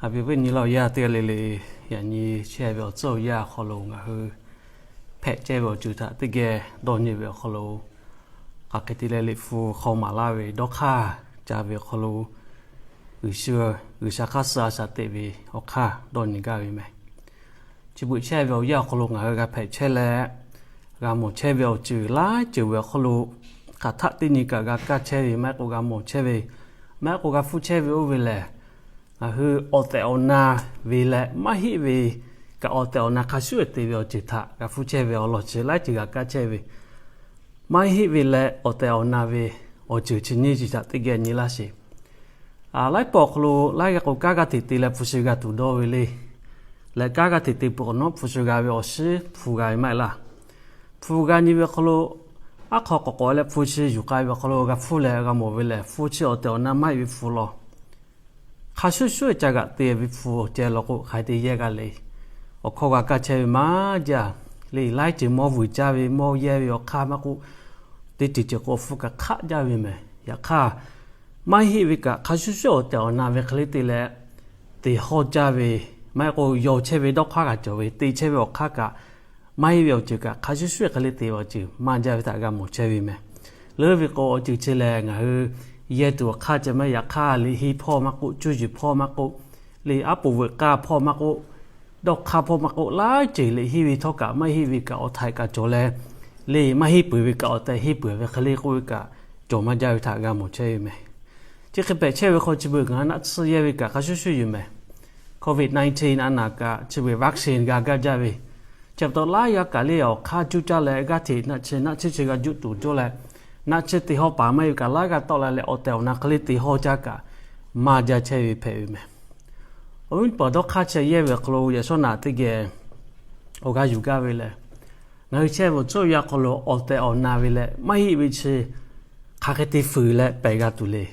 Aˬ, awˬ viˉ awˬ nyi laˇ awˬ yaˇ teˇ g'aˇ le le, yaꞈ nyi chehˇ ve awˬ tcuhˉ awˬ yanˇ awˬ hk'aw lo ngaˬ hui hpehꞈ chehˇ ve awˬ ceuˬ htaꞈ teˇ geh dawˇ nyi ve awˬ hk'aw lo, hk'aˬ hk'e te leh Liꞈ hpu hk'aw maˍ laˇ ve dawˇ hk'aˇ ca ve awˬ hk'aw lo, G'uiˬsha, G'uiˬsha hk'aˇ suh a shaꞈ teꞈ ve awˬ hk'aˇ dawˇ nyi gaˇ ve meh. Chi beuꞈ chehˇ ve awˬ yanˇ awˬ hk'aw lo ngaˬ hui g'a hpehꞈ chehˇ leh, g'a mawˬ chehˇ ve awˬ ceuˬ laiˉ ceuˬ ve awˬ hk'aw lo, hk'aˬ htaˆ teˇ nyi kaꞈ g'a kaˇ chehˇ ve, maˇ heˆ k'o g'a mawˬ chehˇ ve, maˇ heˆ k'o g'a hpfuhˇ chehˇ ve oˇ ve lehˬ, ngaˬ hui awˬ tehˬ awˬ na ve leh maˇ heˆ ve kaꞈ awˬ tehˬ awˬ na hk'a shuˍ shuˍ te ve awˬ ceuˬ htaꞈ g'a hpfuhˇ chehˇ ve awˬ lawn chi laiˉ ceuˬ g'a kaˇ chehˇ ve, maˇ heˆ ve leh awˬ tehˬ awˬ na ve awˬ ceuˬ chi nyiˇ ceuˬ htaꞈ teˇ geh nyi laˇ sheˍ. Laiˉ pawˆ awˬ hk'aw lo laiˉ g'a k'o kanˉ g'aˇ hteꞈ te leh hpu shi g'a tuˬ dawˇ ve le. Leh kanˉ g'aˇ hteꞈ te peuˬ k'awꞈ nawˉ hpu shi g'a ve awˬ shiˉ hpu g'a ve maˇ heˆ laˇ. Hpu g'a nyi ve awˬ hk'aw lo, aˉ hk'aw k'awꞈ k'awꞈ leh hpu shi yuˬ k'ai ve awˬ hk'aw lo g'a hpfuhˇ leh g'a mawˬ ve lehˬ, hpu chi awˬ tehˬ awˬ na maˇ heˆ ve hpu law. Hk'a shuˍ shuˍ ca g'aꞈ te ve hpu ceh law k'o, hk'aˬ hk'e te yehˇ g'a le. Awˬ hkawˇ g'a kaˇ chehˇ ve maˇ jaˇ. Le laiˉ ceuˬ mawˇ vuiˬ caˇ ve, mawˇ yehˇ ve awˬ hk'aˇ maˇ k'oˆ, teˇ ceuˬ ceuˬ k'o awˬ hpfuhˇ kaꞈ hk'aˆ jaˇ ve meh. Yaꞈ hk'aˇ, maˇ heˆ ve kaꞈ hk'a shuˍ shuˍ awˬ tehˬ awˬ na ve hk'e le te leh, te hawˇ jaˇ ve, maˇ heˆ k'o yaw chehˇ ve dawˇ hk'aˇ kaꞈ cawˬ ve, te chehˇ ve awˬ hk'aˇ kaꞈ maˇ heˆ ve awˬ ceuˬ kaꞈ hk'a shuˍ shuˍ hk'e le te ve awˬ ceuˬ maˇ jaˇ ve htaꞈ g'a mawˬ chehˇ ve meh. Leuˉ ve k'o awˬ ceuˬ chi lehˬ, ngaˬ hui yehˇ tuˬ awˬ hk'aˇ ceh maˇ, yaꞈ hk'aˇ liꞈ henˇ hpawˇ maˇ k'oˆ, cuˇ yiˍ hpawˇ maˇ k'oˆ, le aˉ poꞈ veuꞈ k'aˇ hpawˇ maˇ k'oˆ, dawˇ hk'aˇ hpawˇ maˇ k'oˆ, laiˉ ceuˬ liꞈ henˇ ve htawˇ kaꞈ maˇ heˆ ve kaꞈ awˬ htaiꞈ kaꞈ cawˬ leh, le maˇ heˆ peuˬ ve kaꞈ awˬ tehˬ henˇ peuˬ ve hk'e le k'oˆ ve kaꞈ cawˬ maˇ jaˇ ve htaꞈ g'a mawˬ chehˇ ve meh. Chi hk'e hpehꞈ chehˇ ve hk'aw chi beuꞈ ngaˬ hui naˆ tsuhˇ yehˇ ve kaꞈ hk'a shuˍ shuˍ yoˬ meh. Covid nineteen a naˍ kaꞈ chi beuꞈ vaccine g'a gaˇ jaˇ ve, chi pa taw laiˉ g'aˇ kaꞈ le awˬ hk'aˇ juˇ caˇ leh g'aˇ hteꞈ naˆ chi naˆ tsuhˇ chi g'a juˇ tuˬ cawˇ leh, naˆ tsuhˇ te hawˇ paˍ maˇ heˆ ve kaꞈ laiˉ g'aˇ tawˆ la leh awˬ tehˬ awˬ na hk'e le te hawˇ caˇ kaꞈ maˇ jaˇ chehˇ ve hpehꞈ ve meh. Awˬ viˉ awˬ nyi paˍ, dawˇ hk'aˇ chi yehˇ ve awˬ hk'aw lo yaꞈ shawˉ naꞈ teˇ geh awˬ g'aˇ yuˬ gaˇ ve lehˬ, ngaˬ hui chehˇ ve awˬ tcuhˉ awˬ yanˇ hk'aw lo awˬ tehˬ awˬ na ve leh maˇ heˆ ve chi hk'aˬ hk'e te fuiˍ leh pehˬ g'a tuˬ le.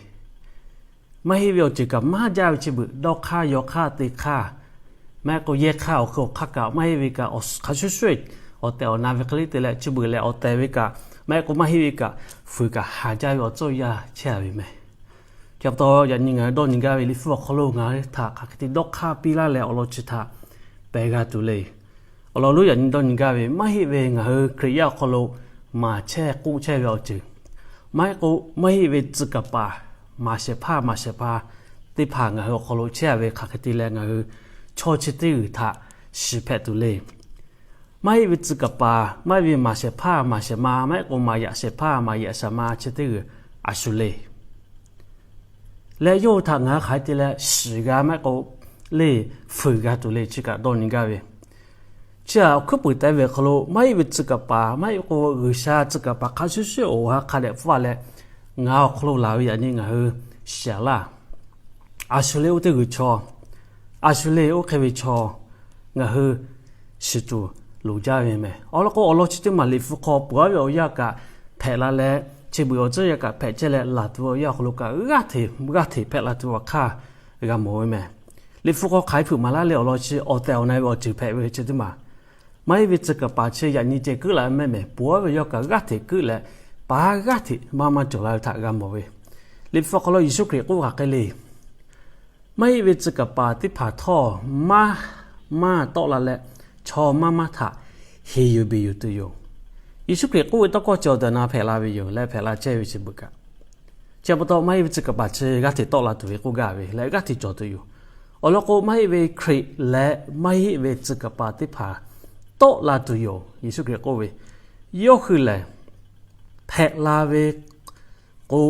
Maˇ heˆ ve awˬ ceuˬ kaꞈ maˇ jaˇ ve chi beuꞈ dawˇ hk'aˇ, yaw hk'aˇ, te hk'aˇ, maˇ heˆ k'o yehˇ hk'aˇ awˬ hk'e awˬ hk'aˇ kaꞈ maˇ heˆ ve kaꞈ hk'a shuˍ shuˍ awˬ tehˬ awˬ na ve hk'e le te leh chi beuꞈ lehˬ awˬ tehˬ ve kaꞈ maˇ heˆ k'o maˇ heˆ ve kaꞈ fuiˍ kaꞈ haˍ jaˇ ve awˬ ceuˬ awˬ yanˇ chehˇ a ve meh. Chi pa taw yaꞈ nyi ngaˬ hui dawˇ nyi gaˇ ve Liꞈ hpu awˬ hk'aw lo ngaˬ hui htaꞈ hk'aˬ hk'e te dawˇ hk'aˇ piˇ laˇ leh awˬ lawn chi htaꞈ pehˬ g'a tuˬ le. Awˬ lawn lonˉ yaꞈ nyi dawˇ nyi gaˇ ve, maˇ heˆ ve ngaˬ hui Hkriꞈ yaˇ awˬ hk'aw lo maˍ chehˇ k'oˆ chehˇ ve awˬ ceuˬ, maˇ heˆ k'o maˇ heˆ ve tcuh kaˍ paˍ maˍ shehˍ hpaˇ maˍ shehˍ hpaˇ teˇ hpaˍ ngaˬ hui awˬ hk'aw lo chehˇ a ve hk'aˬ hk'e te leh ngaˬ hui chaw chi teˇ g'uiˬ htaꞈ shiˍ hpehꞈ tuˬ le. Maˇ heˆ ve tcuh kaˍ paˍ, maˇ heˆ ve maˍ shehˍ hpaˇ maˍ shehˍ ma, maˇ heˆ k'o maˍ yaꞈ shehˍ hpaˇ maˍ yaꞈ shehˍ ma chi teˇ g'uiˬ a shu le. Leh yawˇ hui htaꞈ ngaˬ hui hk'aˬ hk'e te leh shiˍ g'a maˇ heˆ k'o le, fuiˍ g'a tuˬ le chi kaꞈ dawˇ nyi gaˇ ve. Chi htaꞈ awˬ hkuiˉ puiˍ te ve awˬ hk'aw lo maˇ heˆ ve tcuh kaˍ paˍ, maˇ heˆ k'o G'uiˬsha tcuh kaˍ paˍ hk'a shuˍ shuˍ awˬ ha hk'a dehꞈ hpfuhˇ leh ngaˬ hui awˬ hk'aw lo laˬ ve yaꞈ nyi ngaˬ hui shiˍ laˇ. A shu le oˇ teˇ g'uiˬ chaw, a shu le oˇ hk'e ve chaw ngaˬ hui shiˍ tuˬ loˍ jaˇ ve meh. Awˬ lawn k'o awˬ lawn chi teˇ maˬ Liꞈ hpu hk'aw peuˬ a ve awˬ yanˇ kaꞈ hpehꞈ la leh, chi beuꞈ awˬ tcuhˉ yanˇ kaꞈ hpehꞈ chehˇ leh laˬ tuˬ ve awˬ yanˇ awˬ hk'aw lo kaꞈ g'aˇ hteꞈ g'aˇ hteꞈ hpehꞈ la tuˬ awˬ hk'aˇ g'a mawˬ ve meh. Liꞈ hpu hk'aw hk'aˬ hk'e hpeuꞈ maˍ laˇ leh awˬ lawn chi awˬ tehˬ awˬ na ve awˬ ceuˬ hpehꞈ ve chi teˇ maˬ, maˇ heˆ ve tcuh kaˍ paˍ chi yaꞈ nyi ceh keuˆ la ve meh meh, peuˬ a ve yawˇ kaꞈ g'aˇ hteꞈ keuˆ leh, pa g'aˇ hteꞈ maˇ maˇ cawˬ la ve htaꞈ g'a mawˬ ve. Liꞈ hpu awˬ hk'aw lo Yeˍsuˆ Hkriꞈ k'oˆ hk'aˬ hk'e le. Maˇ heˆ ve tcuh kaˍ paˍ teˇ hpaˍ htawˇ maˇ maˇ tawˆ la leh, chaw maˇ maˇ htaꞈ heˍ yuˬ beˬ yuˬ tuˬ yoˬ. Yeˍsuˆ Hkriꞈ k'oˆ ve tawˇ hkawˇ chi awˬ tehˬ awˬ na hpehꞈ la ve yoˬ leh hpehꞈ la chehˇ ve chi beuꞈ kaꞈ, chi pa taw maˇ heˆ ve tcuh kaˍ paˍ chi g'aˇ hteꞈ tawˆ la tuˬ ve k'oˆ gaˇ ve leh g'aˇ hteꞈ cawˬ tuˬ yoˬ. Awˬ lawn k'o maˇ heˆ ve Hkriꞈ leh maˇ heˆ ve tcuh kaˍ paˍ teˇ hpaˍ tawˆ la tuˬ yoˬ. Yeˍsuˆ Hkriꞈ k'oˆ ve, yawˇ hui lehˬ hpehꞈ la ve k'o,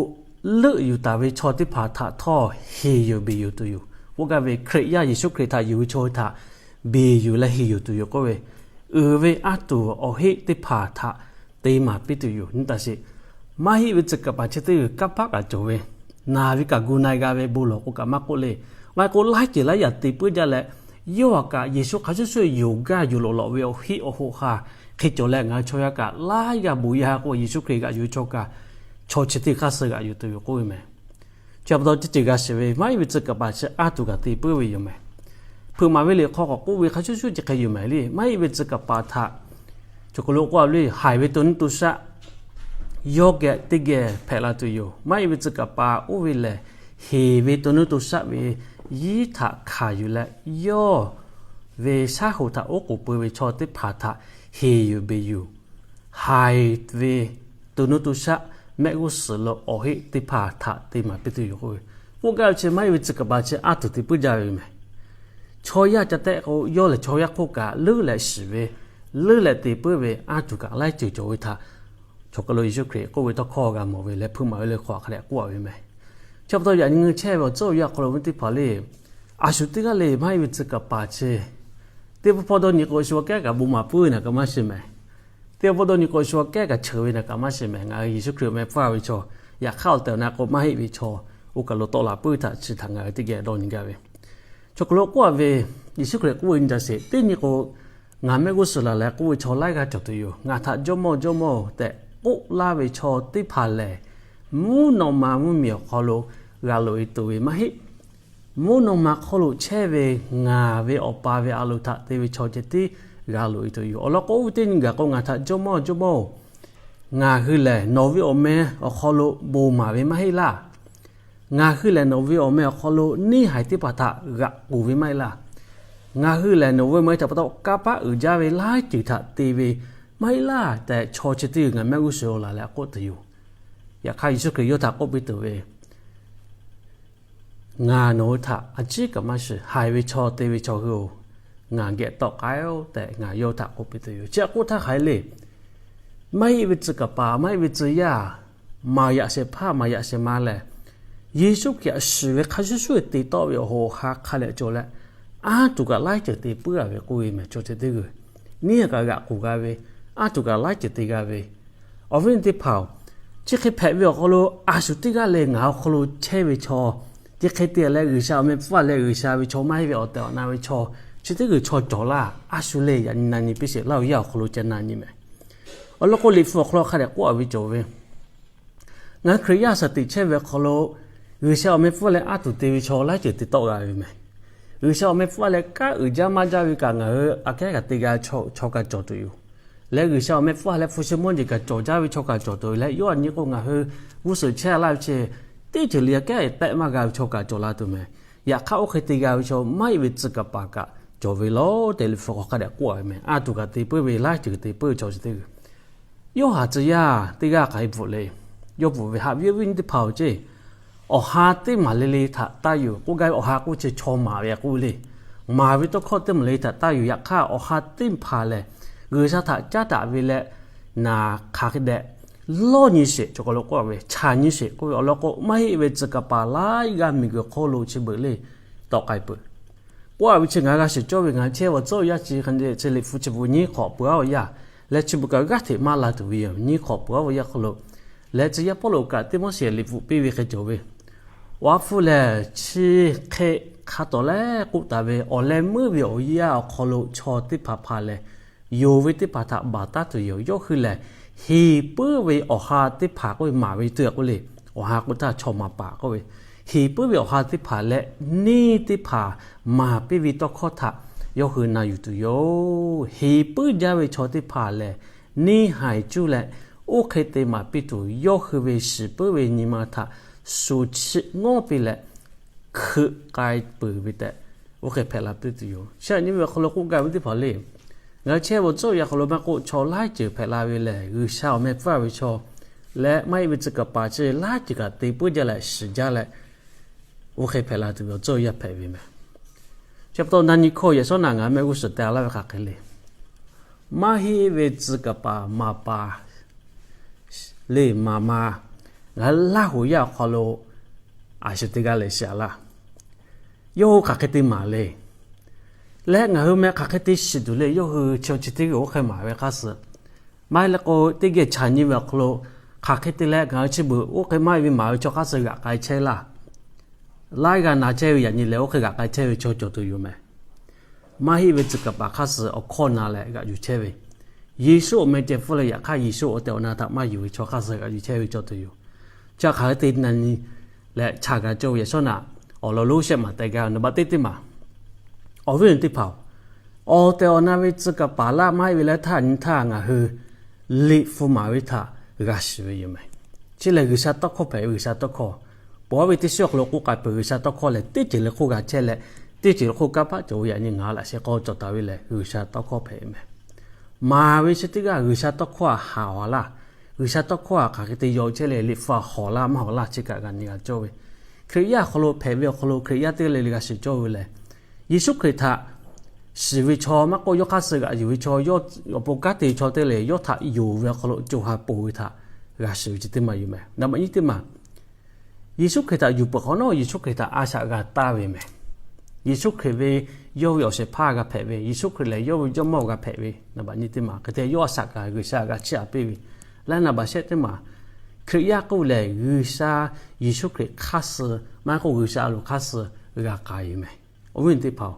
leuˆ yuˬ taˍ ve chaw teˇ hpaˍ htaꞈ htawˇ heˍ yuˬ beˬ yuˬ tuˬ yoˬ k'oˆ gaˇ ve, Hkriꞈ yaˇ Yeˍsuˆ Hkriꞈ htaꞈ yuˬ ve chaw hui htaꞈ beˬ yuˬ leh heˍ yuˬ tuˬ yoˬ k'oˆ ve, uiˍ ve a tuˬ awˬ heˆ teˇ hpaˍ htaꞈ te maˍ piˇ tuˬ yoˬ. Nyi taˍ sheˍ. Maˇ heˆ ve tcuh kaˍ paˍ chi teˇ g'uiˬ kanˇ paˆ kaꞈ cawˬ ve, naˬ ve kaꞈ gu na-e g'a ve bon lawˬ k'o kaꞈ maˇ k'oˆ le. Maˇ heˆ k'o laiˉ ceuˬ laiˉ yaꞈ te puiˉ jaˇ leh, yawˇ htaꞈ kaꞈ Yeˍsuˆ hk'a shuˍ shuˍ yoˬ gaˇ yuˬ loꞈ lawꞈ ve awˬ heˆ awˬ hoꞈ hk'a hk'e cawˬ leh ngaˬ hui chaw yaˇ kaꞈ laiˉ g'aˇ bon yaˇ k'o Yeˍsuˆ Hkriꞈ g'aꞈ yuˬ ve chaw kaꞈ, chaw chi teˇ hk'aˇ suh g'aꞈ yuˬ tuˬ yoˬ k'oˆ ve meh. Chi pa taw teˇ ceuˬ g'a shiˍ ve, maˇ heˆ ve tcuh kaˍ paˍ chi a tuˬ kaꞈ te puiˉ ve yoˬ meh. Hpeuꞈ maˍ ve liꞈ hk'aw k'awꞈ k'oˆ ve hk'a shuˍ shuˍ chi hk'e yoˬ meh le. Maˇ heˆ ve tcuh kaˍ paˍ htaꞈ cawˬ k'o lo k'oˆ a le, haiˬ ve to nuˇ to shaˆ yawˇ geh teˇ geh hpehꞈ la tuˬ yoˬ. Maˇ heˆ ve tcuh kaˍ paˍ oˇ ve lehˬ, heˍ ve to nuˇ to shaˆ ve yinˉ htaꞈ hkanˍ yuˬ leh, yawˇ ve shaˉ hoꞈ htaꞈ oˉ k'oˍ pui ve chaw teˇ hpaˍ htaꞈ heˍ yuˬ beˬ yuˬ, haiˬ ve to nuˇ to shaˆ mehˆ g'uˇ suhˍ lo awˬ heˆ teˇ hpaˍ htaꞈ te maˍ piˇ tuˬ yoˬ k'oˆ ve. K'oˆ gaˇ ve chi maˇ heˆ ve tcuh kaˍ paˍ chi aˉ tuˬ te puiˉ jaˇ ve yoˬ meh. Chaw yaˇ ca tehˆ k'o, yawˇ lehˬ chaw yaˇ hk'oˆ kaꞈ leuˉ leh shiˍ ve, leuˉ leh te puiˉ ve, aˉ tuˬ kaꞈ laiˉ ceuˬ cawˬ ve htaꞈ chaw kaˬ lo Yeˍsuˆ Hkriꞈ k'oˆ ve tawˇ hkawˇ g'a mawˬ ve leh hpeuꞈ maˍ ve le hk'aw hk'a dehꞈ k'oˆ a ve meh. Chi pa taw yaꞈ nyi ngeuˇ chehˇ ve awˬ tcuhˉ awˬ yanˇ awˬ hk'aw lo ve teˇ hpaˍ le, a shu teˇ g'aˇ le maˇ heˆ ve tcuh kaˍ paˍ chi teˇ pawˆ pawˆ dawˇ nyi k'o shu aꞈ kehˉ kaꞈ bon maˍ puiˉ ve naˬ kaꞈ maˇ shiˍ meh. Teˇ pawˆ pawˆ dawˇ nyi k'o shu aꞈ kehˉ kaꞈ cheuˬ ve naˬ kaꞈ maˇ shiˍ meh. Ngaˬ hui Yeˍsuˆ Hkriꞈ awˬ meh pfuhˇ ve chaw, yaꞈ hk'aˇ awˬ tehˬ awˬ na k'o maˇ heˆ ve chaw, oˇ kaˬ lo tawˆ la puiˉ htaꞈ chi htaꞈ ngaˬ hui teˇ geh dawˇ nyi gaˇ ve. Chaw hk'aw lo k'oˆ a ve, Yeˍsuˆ Hkriꞈ k'oˆ ve nyi ca sheˍ, teˇ nyi k'o, ngaˬ mehˆ g'uˇ suhˍ laˬ leh k'oˆ ve chaw laiˉ g'aˇ cawˬ tuˬ yoˬ. Ngaˬ htaꞈ Jawˇmawˇ, Jawˇmawˇ tehꞈ k'oˆ laˇ ve chaw teˇ hpaˍ lehˬ, mvuhˇ naw ma mvuhˇmiˬ awˬ hk'aw lo g'a loꞈ e tuˬ ve maˇ heˆ. Mvuhˇ naw ma hk'oˆ lo chehˇ ve ngaˬ ve Awˬ pa ve a loˍ htaꞈ te ve chaw ceh tiˉ g'a loꞈ e tuˬ yoˬ. Awˬ lawn k'o, oˇ ve teˇ nyi gaˬ k'o, ngaˬ htaꞈ Jawˇmawˇ, Jawˇmawˇ-oˬ, ngaˬ hui lehˬ nawˬ ve awˬ meh awˬ hk'aw lo bon maˍ ve maˇ heˆ laˇ. Ngaˬ hui lehˬ nawˬ ve awˬ meh awˬ hk'aw lo neˇ haiˬ teˇ hpaˍ htaꞈ g'aꞈ k'oˬ ve maˇ heˆ laˇ. Ngaˬ hui lehˬ nawˬ ve awˬ meh htaꞈ pa taw kanˇ paˆ uiˍ jaˇ ve laiˉ ceuˬ htaꞈ te ve maˇ heˆ laˇ tehꞈ, chaw chi teˇ g'uiˬ ngaˬ mehˆ g'uˇ suhˍ lo laˬ leh k'oˆ tuˬ yoˬ. Yaꞈ hk'aˇ Yeˍsuˆ Hkriꞈ yawˇ htaꞈ k'oˆ piˇ tuˬ ve, Ngaˬ nawˬ hui htaꞈ a ciˉ kaꞈ maˇ shiˍ. Haiˬ ve chaw te ve chaw hui-oˬ, ngaˬ geh tawˆ k'ai-oˆ tehꞈ, ngaˬ yawˇ htaꞈ k'oˆ piˇ tuˬ yoˬ. Chi htaꞈ k'oˆ htaˇ hk'aˬ hk'e le, maˇ heˆ ve tcuh kaˍ paˍ, maˇ heˆ ve tcuh yaˇ, maˍ yaꞈ shehˍ hpaˇ maˍ yaꞈ shehˍ ma lehˬ, Yeˍsuˆ Hkriꞈ htaꞈ shiˍ ve hk'a shuˍ shuˍ te tawˆ ve awˬ hoꞈ awˬ ha hk'a leh cawˬ leh, aˉ tuˬ kaꞈ laiˉ ceuˬ te puiˉ a ve k'oˆ ve meh. Chaw ceh teˇ g'uiˬ neˇ haiˬ kaꞈ g'aꞈ k'oˬ g'a ve, aˉ tuˬ kaꞈ laiˉ ceuˬ te g'a ve, awˬ viˉ teˇ hpaˍ-oˬ, chi hk'e hpehꞈ ve awˬ hk'aw lo a shu teˇ g'aˇ leh ngaˬ awˬ hk'aw lo chehˇ ve chaw, chi hk'e te leh G'uiˬsha awˬ meh pfuhˇ leh G'uiˬsha ve chaw maˇ heˆ ve awˬ tehˬ awˬ na ve chaw, chi teˇ g'uiˬ chaw cawˬ laˇ. A shu le yaꞈ nyi na nyi piˇ sheˍ, laˇ hu yaˇ awˬ hk'aw lo ca na nyi meh. Awˬ lawn k'o, Liꞈ hpu awˬ hk'aw lo hk'a dehꞈ k'oˆ a ve cawˬ ve, ngaˬ hui Hkriꞈ yaˇ shaˍ tiꞈ chehˇ ve awˬ hk'aw lo G'uiˬsha awˬ meh pfuhˇ leh aˉ tuˬ te ve chaw laiˉ ceuˬ te tawˆ g'a ve meh. G'uiˬsha awˬ meh pfuhˇ leh kanˉ uiˍ jaˇ maˇ jaˇ ve kaꞈ ngaˬ hui aꞈ kehˉ kaꞈ te g'a chaw kaꞈ cawˬ tuˬ yoˬ. Leh G'uiˬsha awˬ meh pfuhˇ leh hpu shi mawˇ jeˬ kaꞈ cawˬ jaˇ ve chaw kaꞈ cawˬ tuˬ leh, yawˇ a nyi k'o ngaˬ hui g'uˇ suhˍ chehˇ laˇ ve chi teˇ ceuˬ le aꞈ kehˉ tehˆ maˇ g'a ve chaw kaꞈ cawˬ la tuˬ meh. Yaꞈ hk'aˇ oˇ hk'e te g'a ve chaw maˇ heˆ ve tcuh kaˍ paˍ kaꞈ cawˬ ve lawˬ tehꞈ Liꞈ hpu hk'aw hk'a dehꞈ k'oˆ a ve meh. Aˉ tuˬ kaꞈ te puiˉ ve, laiˉ ceuˬ te puiˉ ve chaw chi teˇ g'uiˬ Yoˇhanˬ tcuh yaˇ teˇ g'aˇ k'ai bvuhꞈ le. Yawˇ bvuhꞈ ve, Haꞈ ve awˬ viˉ awˬ nyi teˇ hpaˍ-oˬ ceˇ, awˬ ha teˇ maˬ le le htaꞈ taˇ yuˬ. K'oˆ gaˇ ve awˬ ha k'oˆ chi chaw maˍ ve k'oˆ le. Maˍ ve tawˇ hkawˇ teˇ maˬ le le htaꞈ taˇ yuˬ. Yaꞈ hk'aˇ awˬ ha teˇ hpaˍ lehˬ, G'uiˬsha htaꞈ caˉ daꞈ ve leh naˍ hk'aˬ hk'e dehꞈ lawˇ nyi sheˍ, chaw k'aw lo k'oˆ ve, chaꞈ nyi sheˍ k'oˆ ve awˬ lawn k'o, maˇ heˆ ve tcuh kaˍ paˍ laiˉ g'aˇ miˬguiˬ hk'oˆ lo chi beuꞈ le tawˆ k'ai peuˬ. K'oˆ a ve chi ngaˬ g'a shiˍ cawˇ ve, ngaˬ chehˇ ve awˬ tcuhˉ awˬ yanˇ chi hk'e le, chi Liꞈ hpu chi beuꞈ nyiˇ hk'awꞈ peuˬ-aˉ ve yaˇ leh chi beuꞈ kaꞈ g'aˇ hteꞈ maˇ la tuˬ ve yoˬ. Nyiˇ hk'awꞈ peuˬ-aˉ ve yaˇ hk'aw lo leh, tcuh yaˇ Pawˇluꞈ kaꞈ Tiˆmoˉseˍ liꞈ bvuhꞈ piˇ ve hk'e cawˬ ve, awˬ ha hpu lehˬ chi hk'e hk'a tawˍ leh k'oˆ taˍ ve, awˬ leh meuˇ ve awˬ yanˇ awˬ hk'aw lo chaw teˇ hpaˍ hpaˍ lehˬ, yonˍ ve teˇ hpaˍ htaꞈ baˬ taˉ tuˬ yoˬ. Yawˇ hui lehˬ, heˍ puiˉ ve awˬ ha teˇ hpaˍ k'oˆ ve, maˍ ve teˇ g'aˇ k'oˆ le, awˬ ha k'oˆ htaˇ chaw maˍ paˍ k'oˆ ve, heˍ puiˉ ve awˬ ha teˇ hpaˍ leh neˇ teˇ hpaˍ maˍ piˇ ve tawˇ hkawˇ htaꞈ yawˇ hui na yuˬ tuˬ yoˬ. Heˍ puiˉ jaˇ ve chaw teˇ hpaˍ lehˬ, neˇ haiˬ cuˇ leh oˇ hk'e te maˍ piˇ tuˬ, yawˇ hui ve shiˍ puiˉ ve nyi ma htaꞈ shu chiˆ ngawˉ piˇ leh hkeuꞈ k'ai peuˬ ve tehꞈ, oˇ hk'e hpehꞈ la piˇ tuˬ yoˬ. Chi aꞈ nyi ve awˬ hk'aw lo k'oˆ gaˇ ve teˇ hpaˍ le, ngaˬ hui chehˇ ve awˬ tcuhˉ awˬ yanˇ hk'aw lo maˇ k'oˆ, chaw laiˉ ceuˬ hpehꞈ la ve lehˬ, G'uiˬsha awˬ meh pfuhˇ ve chaw leh maˇ heˆ ve tcuh kaˍ paˍ chi laiˉ ceuˬ kaꞈ te puiˉ jaˇ leh shiˍ jaˇ leh, oˇ hk'e hpehꞈ la tuˬ ve awˬ tcuhˉ awˬ yanˇ hpehꞈ ve meh. Chi pa taw na nyi hkawˇ yaꞈ shawˉ naꞈ ngaˬ mehˆ g'uˇ suhˍ te laˇ ve hk'aˬ hk'e le, maˇ heˆ ve tcuh kaˍ paˍ maˍ paˍ le maˍ ma, ngaˬ hui Laˇ huˍ yaˇ awˬ hk'aw lo a shu teˇ g'aˇ leh shiˍ a laˇ. Yawˇ hui hk'aˬ hk'e te maˍ le, leh ngaˬ hui meh hk'aˬ hk'e te shiˍ tuˬ le. Yawˇ hui chi chi teˇ g'uiˬ oˇ hk'e maˍ ve hk'aˇ suh, maˇ heˆ leh k'o, teˇ geh chaꞈ nyi ve awˬ hk'aw lo hk'aˬ hk'e te leh ngaˬ hui chi beuꞈ oˇ hk'e maˇ heˆ ve maˍ ve chaw hk'aˇ suh g'aꞈ k'ai chehˇ laˇ. Laiˉ g'aˇ na chehˇ ve yaꞈ nyi lehˬ, oˇ hk'e g'aꞈ k'ai chehˇ ve chaw cawˬ tuˬ yoˬ meh. Maˇ heˆ ve tcuh kaˍ paˍ hk'aˇ suh awˬ hkawˇ na leh g'aꞈ yuˬ chehˇ ve, Yeˍsuˆ awˬ meh ceh pfuhˇ leh yaꞈ hk'aˇ Yeˍsuˆ awˬ tehˬ awˬ na htaꞈ maˇ yuˬ ve chaw hk'aˇ suh g'aꞈ yuˬ chehˇ ve cawˬ tuˬ yoˬ. Chi hk'aˬ hk'e te na nyi leh chaꞈ g'a cawˇ ve yaꞈ shawˉ naꞈ awˬ lawn lonˉ shehˆ maˬ teh gaˇ ve naˍ baꞈ teˇ teˇ maˬ, awˬ viˉ awˬ nyi teˇ hpaˍ-oˬ, awˬ tehˬ awˬ na ve tcuh kaˍ paˍ laˇ maˇ heˆ ve leh htaˇ nyi htaˇ ngaˬ hui Liꞈ hpu maˍ ve htaꞈ g'a shiˍ ve yoˬ meh. Chi lehˬ G'uiˬsha tawˇ hkawˇ hpehꞈ ve, G'uiˬsha tawˇ hkawˇ Pawˬ ve teˇ shiˉ awˬ hk'aw lo k'oˆ k'ai peuˬ G'uiˬsha tawˇ hkawˇ lehˬ, teˇ ceuˬ le hk'oˆ g'a chehˇ leh, teˇ ceuˬ le hk'oˆ kanˇ paˆ cawˬ ve yaꞈ nyi ngaˬ hui laꞈ sheh k'aw cawˬ taˍ ve lehˬ, G'uiˬsha tawˇ hkawˇ hpehꞈ ve meh. Maˍ ve chi teˇ g'aˇ G'uiˬsha tawˇ hkawˇ htaꞈ haˍ awˬ laˇ, G'uiˬsha tawˇ hkawˇ htaꞈ hk'aˬ hk'e te yaw chehˇ leh, Liꞈ hpu htaꞈ hawˍ laˇ maˇ hawˍ laˇ chi kaꞈ g'a nyi g'a cawˇ ve. Hkriꞈ yaˇ awˬ hk'aw lo hpehꞈ ve awˬ hk'aw lo Hkriꞈ yaˇ teˇ g'aˇ le le g'a shiˍ cawˇ ve lehˬ, Yeˍsuˆ Hkriꞈ htaꞈ shiˍ ve chaw maˇ k'oˆ, yawˇ hk'aˇ suh g'aꞈ yuˬ ve chaw, awˬ pon kanˉ te chaw teˇ g'aˇ le le yawˇ htaꞈ yonˍ ve awˬ hk'aw lo co ha ponˬ ve htaꞈ g'a shiˍ ve chi teˇ maˬ yoˬ meh. Naˍ baꞈ nyiˇ teˇ maˬ, Yeˍsuˆ Hkriꞈ htaꞈ yuˬ peuˬ hk'awꞈ nawˉ Yeˍsuˆ Hkriꞈ htaꞈ a shaꞈ g'a taˇ ve meh. Yeˍsuˆ Hkriꞈ ve yawˇ ve awˬ shehˍ hpaˇ g'a hpehꞈ ve, Yeˍsuˆ Hkriꞈ lehˬ yawˇ ve Jawˇmawˇ g'a hpehꞈ ve, naˍ baꞈ nyiˇ teˇ maˬ hk'e te yawˇ a shaꞈ kaꞈ G'uiˬsha g'a chiˇ aꞈ piˇ ve, leh naˍ baꞈ shehˆ teˇ maˬ, Hkriꞈ yaˇ k'oˆ ve lehˬ G'uiˬsha Yeˍsuˆ Hkriꞈ hk'aˇ suh maˇ k'oˆ G'uiˬsha a loˍ hk'aˇ suh g'a k'ai ve meh. Awˬ viˉ teˇ hpaˍ-oˬ,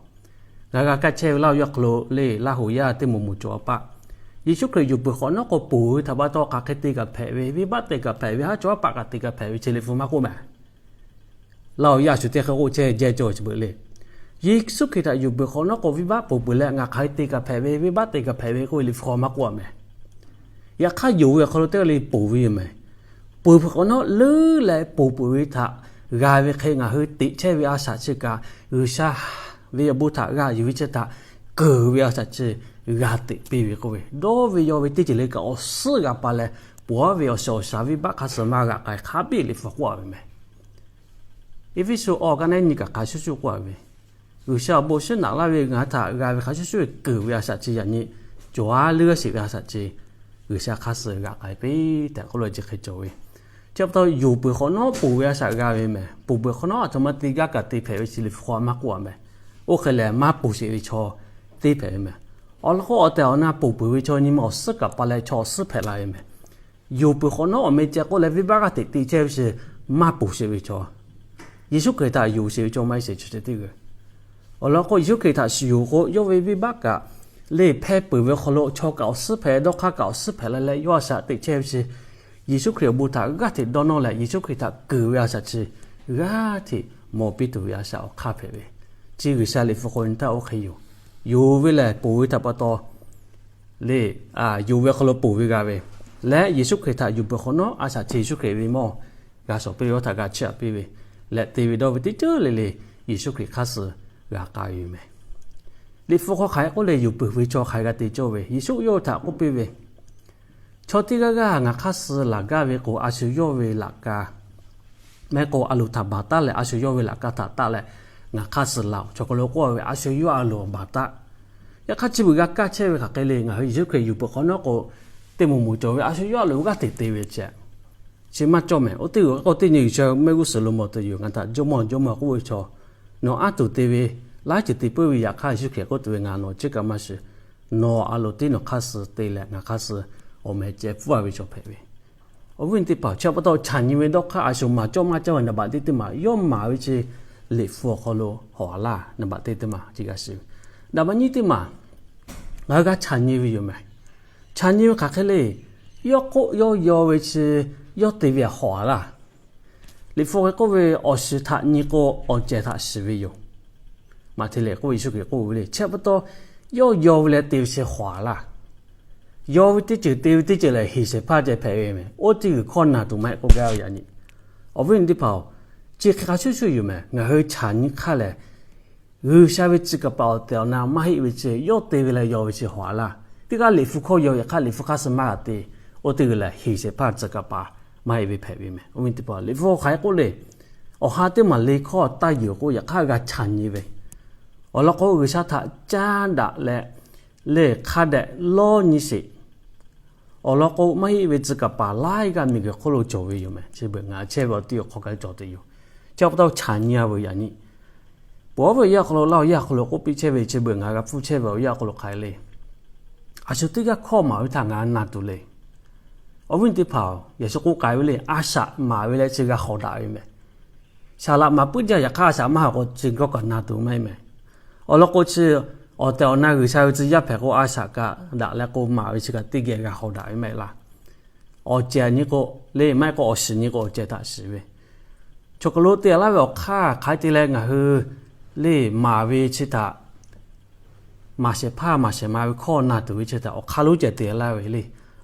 ngaˬ g'a kaˇ chehˇ ve Laˇ huˍ yaˇ hk'aw lo le, Laˇ huˍ yaˇ teˇ moˍ moˍ cawˬ a paˆ, Yeˍsuˆ Hkriꞈ yuˬ peuˬ hk'awꞈ nawˉ k'o ponˬ ve htaꞈ pa taw hk'aˬ hk'e te kaꞈ hpehꞈ ve, venˇbaˆ te kaꞈ hpehꞈ ve, haˉ chaw haˉ paˆ kaꞈ te kaꞈ hpehꞈ ve chi Liꞈ hpu maˇ k'oˆ meh. Laˇ huˍ yaˇ shu teˇ hk'e k'oˆ chehˇ jehˇ cawˬ chi beuꞈ le. Yeˍsuˆ Hkriꞈ htaꞈ yuˬ peuˬ hk'awꞈ nawˉ k'o venˇbaˆ ponˬ peuˬ leh ngaˬ hk'aˬ hk'e te kaꞈ hpehꞈ ve, venˇbaˆ te kaꞈ hpehꞈ ve k'oˆ ve Liꞈ hpu hk'aw maˇ k'oˆ a meh. Yaꞈ hk'aˇ yonˍ ve awˬ hk'aw lo teˇ g'aˇ le ponˬ ve yoˬ meh. Ponˬ peuˬ hk'awꞈ nawˉ leuˉ leh ponˬ peuˬ ve htaꞈ g'a ve hk'e ngaˬ hui teꞈ chehˇ ve a shaꞈ chi kaꞈ, G'uiˬsha ve awˬ bon htaꞈ g'a yuˬ ve chi htaꞈ keunˍ ve a shaꞈ chi g'a teꞈ piˇ ve k'oˆ ve, dawˇ ve yaw ve teˇ ceuˬ le kaꞈ awˬ suhˉ g'a pa leh, ponˬ aˉ ve awˬ shiˍ awˬ shaˍ venˇbaˆ hk'aˇ suh maˇ g'a k'ai hk'a biˇ Liꞈ hpu k'oˆ a ve meh. Eˇfeˇsuꞈ awˬ ka naˉ nyi kaꞈ hk'a shuˍ shuˍ k'oˆ a ve, G'uiˬsha awˬ bon shiˉ naꞈ laˇ ve ngaˬ hui htaꞈ g'a ve hk'a shuˍ shuˍ keunˍ ve a shaꞈ chi yaꞈ nyi, cawˬ a leuˉ a sheˍ ve a shaꞈ chi G'uiˬsha hk'aˇ suh g'a k'ai piˇ tehꞈ k'oˆ lo chi hk'e cawˬ ve. Chi pa taw yonˍ peuˬ hk'awꞈ nawˉ ponˬ ve a shaꞈ g'a ve meh. Ponˬ peuˬ hk'awꞈ nawˉ a htoꞈ ma te gaˇ kaꞈ te hpehꞈ ve chi Liꞈ hpu hk'aw maˇ k'oˆ a meh. Oˇ hk'e lehˬ maˇ ponˬ sheˍ ve chaw teˇ hpehꞈ ve meh. Awˬ lawn k'o awˬ tehˬ awˬ na ponˬ peuˬ ve chaw nyi ma awˬ suhˉ kaꞈ pa leh chaw awˬ suhˉ hpehꞈ la ve meh. Yonˍ peuˬ hk'awꞈ nawˉ awˬ meh ceh k'oˆ leh venˇbaˆ g'aˇ teꞈ te chehˇ ve chi maˇ ponˬ sheˍ ve chaw, Yeˍsuˆ Hkriꞈ htaꞈ yonˍ sheˍ ve chaw maˇ heˆ sheˍ chi teˇ g'aˇ. Awˬ lawn k'o Yeˍsuˆ Hkriꞈ htaꞈ shiˍ yonˍ k'o yawˇ ve venˇbaˆ kaꞈ le hpehˇ peuˬ ve awˬ hk'aw lo chaw kaꞈ awˬ suhˉ hpehꞈ, dawˇ hk'aˇ kaꞈ awˬ suhˉ hpehꞈ la leh yawˇ a shaꞈ teꞈ chehˇ ve chi Yeˍsuˆ Hkriꞈ awˬ bon htaꞈ g'aˇ hteꞈ dawˇ nawˇ leh Yeˍsuˆ Hkriꞈ htaꞈ keunˍ ve a shaꞈ chi g'aˇ hteꞈ mawˬ piˇ tuˬ ve a shaꞈ awˬ hk'aˇ hpehꞈ ve. Chi G'uiˬsha Liꞈ hpu k'o nyi htaˇ oˇ hk'e yoˬ. Yonˍ ve lehˬ ponˬ ve htaꞈ pa taw le, yonˍ ve hk'aw lo ponˬ ve g'a ve leh Yeˍsuˆ Hkriꞈ htaꞈ yonˍ peuˬ hk'awꞈ nawˉ a shaꞈ chi Yeˍsuˆ Hkriꞈ ve mawˇ g'a shawˍ piˇ ve yawˇ htaꞈ g'a chiˇ aꞈ piˇ ve leh te ve dawˇ ve teˇ ceuˬ le le Yeˍsuˆ Hkriꞈ hk'aˇ suh g'a k'ai ve meh. Liꞈ hpu hk'aw hk'aˬ hk'e k'oˆ le, yonˍ peuˬ ve chaw hk'aˬ hk'e g'a te cawˇ ve, Yeˍsuˆ yawˇ htaꞈ k'oˆ piˇ ve, chaw teˇ g'aˇ g'aˇ ngaˬ hk'aˇ suh laˬ gaˇ ve k'o a shu yawˇ ve laꞈ ka meh k'o a loˍ htaꞈ baˬ taˉ leh a shu yawˇ ve laꞈ ka htaꞈ taˆ leh ngaˬ hk'aˇ suh laˬ-oˬ. Chaw hk'aw lo k'oˆ ve a shu yawˇ a loˍ baˬ taˉ. Yaꞈ hk'aˇ chi beuꞈ g'a kaˇ chehˇ ve hk'aˬ hk'e le, ngaˬ hui Yeˍsuˆ Hkriꞈ yonˍ peuˬ hk'awꞈ nawˉ k'o teˇ moˍ moˍ cawˬ ve a shu yawˇ a loˍ g'aˇ hteꞈ te ve chi chi maˇ cawˇ meh. Oˇ teˇ g'uˬ k'o teˇ nyi G'uiˬsha mehˆ g'uˇ suhˍ lo mawˬ tuˬ yoˬ. Ngaˬ htaꞈ Jawˇmawˇ Jawˇmawˇ k'oˆ ve chaw, nawˬ anˉ tuˬ te ve laiˉ ceuˬ te puiˉ ve yaꞈ hk'aˇ Yeˍsuˆ Hkriꞈ k'oˆ tuˬ ve, ngaˬ nawˬ chi kaꞈ maˇ shiˍ. Nawˬ a loˍ tiˉ nawˬ hk'aˇ suh te leh ngaˬ hk'aˇ suh awˬ meh ceh pfuhˇ a ve chaw hpehꞈ ve. Awˬ viˉ teˇ hpaˍ, chi pa taw chaꞈ nyi ve dawˇ hk'aˇ a shu maˍ cawˇ maˇ cawˇ ve naˍ baꞈ teˇ teˇ maˬ yawˇ maˍ ve chi Liꞈ hpu awˬ hk'aw lo hawˍ a laˇ. Naˍ baꞈ teˇ teˇ maˬ chi g'a shiˍ ve. Naˍ baꞈ nyiˇ teˇ maˬ, ngaˬ hui g'a chaꞈ nyi ve yoˬ meh. Chaꞈ nyi ve hk'aˬ hk'e le, yawˇ k'oˆ yawˇ yaw ve chi yawˇ te ve htaꞈ hawˍ a laˇ. Liꞈ hpu hk'e k'oˆ ve, awˬ shiˍ htaꞈ nyi k'o awˬ cehˬ htaꞈ shiˍ ve yoˬ. Maꞈhtehˍ lehˬ k'oˆ ve Yeˍsuˆ Hkriꞈ k'oˆ ve le. Chi pa taw yawˇ yaw ve leh te ve chi hawˍ a laˇ. Yaw ve teˇ ceuˬ te ve teˇ ceuˬ lehˬ heˍ shehˍ hpaˇ ceh hpehꞈ ve meh. Oˇ teˇ g'uˬ hkawˇ na tuˬ maˇ heˆ k'oˆ gaˇ ve yaꞈ nyi. Awˬ viˉ teˇ hpaˍ-oˬ, chi hk'e hk'a shuˍ shuˍ yoˬ meh. Ngaˬ hui chaꞈ nyi hk'aˇ lehˬ, G'uiˬsha ve tcuh kaˍ paˍ awˬ tehˬ awˬ na maˇ heˆ ve chi yawˇ te ve leh yaw ve chi hawˍ a laˇ. Teˇ g'aˇ Liꞈ hpu hkawˇ yaw yaꞈ hk'aˇ Liꞈ hpu hk'aˇ suh maˇ g'a te. Oˇ teˇ g'uˬ lehˬ heˍ shehˍ hpaˇ tcuh kaˍ paˍ maˇ heˆ ve hpehꞈ ve meh. Awˬ viˉ teˇ hpaˍ, Liꞈ hpu hk'aˬ hk'e k'oˆ le, awˬ ha teˇ maˬ le hkawˇ taˇ yuˬ k'o yaꞈ hk'aˇ g'a chaꞈ nyi ve. Awˬ lawn k'o G'uiˬsha htaꞈ caˇ daꞈ leh le hk'a dehꞈ lawˇ nyi sheˍ. Awˬ lawn k'o maˇ heˆ ve tcuh kaˍ paˍ laiˉ g'aˇ miˬguiˬ hk'oˆ lo cawˬ ve yoˬ meh. Chi beuꞈ ngaˬ chehˇ ve awˬ tiˉ awˬ hk'aw kaꞈ cawˬ tuˬ yoˬ. Chi pa taw chaꞈ nyi a veuˬ yaꞈ nyi. Pawˬ ve yaˇ hk'aw lo Laˇ huˍ yaˇ hk'aw lo k'oˆ piˇ chehˇ ve chi beuꞈ ngaˬ g'a hpfuhˇ chehˇ ve awˬ yaˇ hk'aw lo hk'aˬ hk'e le. A shu teˇ g'aˇ hkawˇ maˍ ve htaꞈ ngaˬ na tuˬ le. Awˬ viˉ teˇ hpaˍ-oˬ, yaꞈ shu k'oˆ k'ai ve le, a shaꞈ maˍ ve leh chi g'a hawˍ daꞈ ve meh. Shaˍ laꞈ maˍ puiˉ jaˇ yaꞈ hk'aˇ a shaꞈ maˇ hawˍ k'o chi gawˇ kaꞈ na tuˬ maˇ heˆ meh. Awˬ lawn k'o chi awˬ tehˬ awˬ na G'uiˬsha ve tcuh yaˇ hpehꞈ k'o a shaꞈ kaꞈ daꞈ leh k'o maˍ ve chi kaꞈ teˇ geh g'a hawˍ daꞈ ve maˇ heˆ laˇ. Awˬ cehˬ nyi k'o le maˇ heˆ k'o awˬ shiˍ nyi k'o awˬ cehˬ htaꞈ shiˍ ve. Chaw hk'aw lo te laˇ ve awˬ hk'aˇ hk'aˬ hk'e te leh ngaˬ hui le maˍ ve chi htaꞈ maˍ shehˍ hpaˇ maˍ shehˍ ma ve hkawˇ na tuˬ ve chi htaꞈ awˬ hk'aˇ lonˉ ceh te laˇ ve le.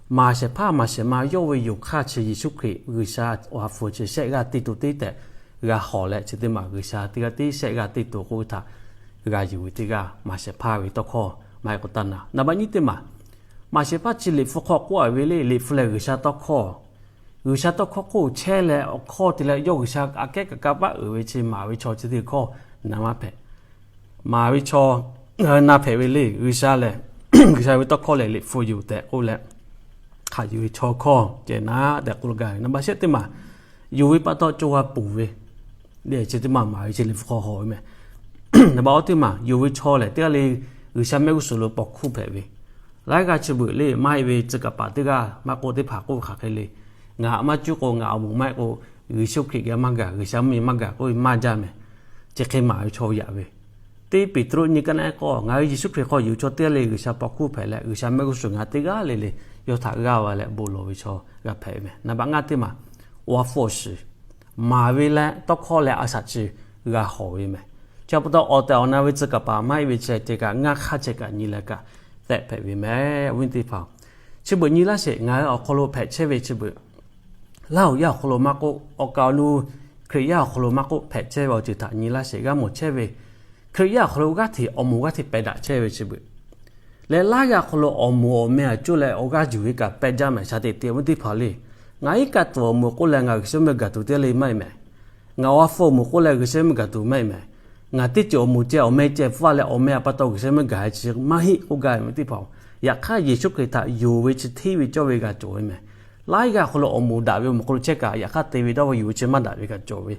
Maˍ shehˍ hpaˇ maˍ shehˍ ma yawˇ ve yoˬ hk'aˇ chi Yeˍsuˆ Hkriꞈ G'uiˬsha awˬ ha hpu chi shehˆ g'aˇ te tuˬ teˇ tehꞈ g'a hawˍ leh, chi teˇ maˬ G'uiˬsha teˇ g'aˇ tiˉ shehˆ g'aˇ teˇ to k'oˆ ve htaꞈ g'a yuˬ ve teˇ g'aˇ, maˍ shehˍ hpaˇ ve tawˇ hkawˇ maˇ heˆ k'o taˇ na. Naˍ baˆ nyiˇ teˇ maˬ, maˍ shehˍ hpaˇ chi Liꞈ hpu hk'aw k'oˆ a ve le, Liꞈ hpu lehˬ G'uiˬsha tawˇ hkawˇ, G'uiˬsha tawˇ hkawˇ hk'oˆ chehˇ leh awˬ hkawˇ te leh yawˇ G'uiˬsha aꞈ kehˉ kaꞈ kanˇ paˆ uiˍ ve chi maˍ ve chaw chi teˇ hkawˇ na maˇ hpehꞈ. Maˍ ve chaw, na hpehꞈ ve le, G'uiˬsha lehˬ, G'uiˬsha ve tawˇ hkawˇ lehˬ Liꞈ hpu yoˬ tehꞈ k'oˆ leh, hk'aˬ yuˬ ve chaw hkawˇ ceh naˉ tehꞈ k'oˆ la gaˇ ve. Naˍ baˆ shehˆ teˇ maˬ, yonˍ ve pa taw co ha ponˬ ve le, chi teˇ maˬ maˍ ve chi Liꞈ hpu hk'aw hawˍ ve meh. Naˍ baˆ awˇ teˇ maˬ, yonˍ ve chaw lehˬ teˇ g'aˇ le G'uiˬsha mehˆ g'uˇ suhˍ lo paw hkuˇ hpehꞈ ve, laiˉ g'aˇ chi beuꞈ le maˇ heˆ ve tcuh kaˍ paˍ teˇ g'aˇ maˇ k'oˆ teˇ hpaˍ k'oˆ ve hk'aˬ hk'e le, ngaˬ maˇ cuˉ k'o ngaˬ awˬ moˍ maˇ heˆ k'o Yeˍsuˆ Hkriꞈ geh maˇ gaˬ, G'uiˬsha mvuhˇmiˬ maˇ gaˬ k'oˆ ve maˇ jaˇ meh. Chi hk'e maˍ ve chaw yaꞈ ve, teˇ Peˍtruˆ nyiˇ kaˆ naˆ k'o, ngaˬ hui Yeˍsuˆ Hkriꞈ hk'aw yonˍ chaw teˇ g'aˇ le G'uiˬsha paw hkuˇ hpehꞈ leh G'uiˬsha mehˆ g'uˇ suhˍ ngaˬ teˇ g'aˇ le le yawˇ htaꞈ g'aˇ va leh bon lawˬ ve chaw g'a hpehꞈ ve meh. Naˍ baˆ ngaˇ teˇ maˬ, awˬ ha hpu awˬ shiˍ, maˍ ve leh tawˇ hkawˇ leh a shaꞈ chi g'a hawˍ ve meh. Chi pa taw awˬ tehˬ awˬ na ve tcuh kaˍ paˍ maˇ heˆ ve chi ceh kaꞈ ngaˇ hk'aˇ chehˇ kaꞈ nyi leh kaꞈ tehꞈ hpehꞈ ve meh. Awˬ viˉ teˇ hpaˍ, chi beuꞈ nyi laˇ sheˍ, ngaˬ hui awˬ hk'aw lo hpehꞈ chehˇ ve chi beuꞈ Laˇ huˍ yaˇ awˬ hk'aw lo maˇ k'oˆ, awˬ kaˍ awˬ nu Hkriꞈ yaˇ awˬ hk'aw lo maˇ k'oˆ, hpehꞈ chehˇ ve awˬ ceuˬ htaꞈ nyi laˇ sheˍ. G'a mawˬ chehˇ ve Hkriꞈ yaˇ awˬ hk'aw lo g'aˇ hteꞈ awˬ moˍ g'aˇ hteꞈ pehˬ daꞈ chehˇ ve chi beuꞈ leh, laiˉ g'aˇ awˬ hk'aw lo awˬ moˍ awˬ meh aꞈ cuˇ leh awˬ g'aˇ yuˬ ve kaꞈ pehˬ jaˇ meh. Shaˍ teꞈ te awˬ viˉ teˇ hpaˍ le, ngaˬ iˉ kaˆ tuˬ awˬ moˍ k'oˆ leh ngaˬ G'uiˬsha mvuhˇmiˬ gaˬ tuˬ teˇ g'aˇ le maˇ heˆ meh. Ngaˬ awˬ ha hpu awˬ moˍ k'oˆ leh G'uiˬsha mvuhˇmiˬ gaˬ tuˬ maˇ heˆ meh. Ngaˬ teˇ ceuˬ awˬ moˍ ceh awˬ meh ceh hpfuhˇ leh awˬ meh aꞈ pa taw G'uiˬsha mvuhˇmiˬ gaˬ chi maˇ heˆ k'oˆ gaˇ ve teˇ hpaˍ-oˬ. Yaꞈ hk'aˇ Yeˍsuˆ Hkriꞈ htaꞈ yonˍ ve chi hteˇ ve cawˇ ve g'a cawˬ ve meh. Laiˉ g'aˇ awˬ hk'aw lo awˬ moˍ daꞈ ve awˬ moˍ hk'aw lo chehˇ kaꞈ, yaꞈ hk'aˇ te ve dawˇ ve yuˬ ve chi maˇ daꞈ ve g'a cawˬ ve.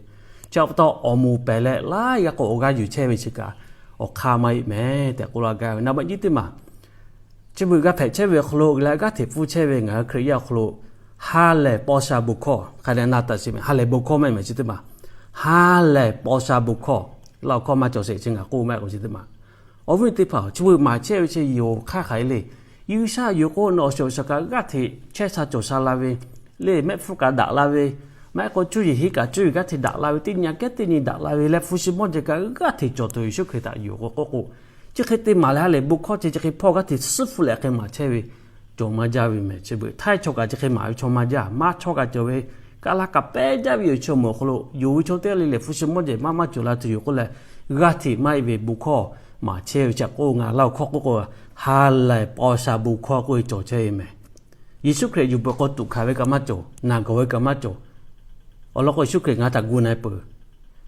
Chi pa taw awˬ moˍ pehˬ leh laiˉ g'aˇ k'o awˬ g'aˇ yuˬ chehˇ ve chi kaꞈ awˬ hk'aˇ maˇ heˆ meh tehꞈ k'oˆ laˇ gaˇ ve. Naˍ baˆ nyiˇ teˇ maˬ, chi beuꞈ g'a hpehꞈ chehˇ ve awˬ hk'aw lo leh g'aˇ hteꞈ pfuhˇ chehˇ ve ngaˬ hui Hkriꞈ yaˇ awˬ hk'aw lo ha lehˬ paw sha bon hkawˇ hk'a dehꞈ na taˍ sheˍ meh. Ha lehˬ bon hkawˇ maˇ heˆ meh chi teˇ maˬ, ha lehˬ paw sha bon hkawˇ, laˇ awˬ hkawˇ maˇ cawˬ sheˍ chi ngaˬ k'oˆ maˇ heˆ k'o chi teˇ maˬ. Awˬ viˉ teˇ hpaˍ, chi beuꞈ maˍ chehˇ ve chi yoˬ hk'aˇ hk'aˬ hk'e le. G'uiˬsha yuˬ k'o nawˬ awˬ shiˍ awˬ shiˍ kaꞈ g'aˇ hteꞈ chehˇ sha cawˬ sha la ve le, mehˆ hpfuhˇ kaꞈ daꞈ la ve, maˇ heˆ k'o cuˇ yiˍ henˇ kaꞈ cuˇ yiˍ g'aˇ hteꞈ daꞈ la ve, teˇ nyi aꞈ kehˉ teˇ nyi daꞈ la ve leh hpu shi mawˇ jehˬ kaꞈ g'aˇ hteꞈ cawˬ tuˬ Yeˍsuˆ Hkriꞈ htaꞈ yonˍ k'o k'oˆ k'o, chi hk'e te maˍ leh ha lehˬ bon hkawˇ ceh chi hk'e hpawˇ g'aˇ hteꞈ suhˉ hpu leh hk'e maˍ chehˇ ve cawˬ maˇ jaˇ ve meh. Chi beuꞈ htaiˇ chaw kaꞈ chi hk'e maˍ ve chaw maˇ jaˇ, maˇ chaw kaꞈ cawˬ ve, kaˇ laˇ kaꞈ pehˇ jaˇ ve yoˬ. Chi awˬ moˍ awˬ hk'aw lo yonˍ ve chaw teˇ g'aˇ le le hpu shi mawˇ jehˬ maˇ maˇ cawˬ la tuˬ yoˬ k'oˆ leh, g'aˇ hteꞈ maˇ heˆ ve bon hkawˇ maˍ chehˇ ve chi k'o, ngaˬ laˇ awˬ hkawˇ k'oˆ k'o, ha lehˬ paw sha bon hkawˇ k'oˆ ve cawˬ chehˇ ve meh. Yeˍsuˆ Hkriꞈ yuˬ peuˬ k'o tuꞈ hkanˍ ve kaꞈ maˇ cawˬ, naˬ gawˬ ve kaꞈ maˇ cawˬ. Awˬ lawn k'o Yeˍsuˆ Hkriꞈ ngaˬ htaꞈ gu na peuˬ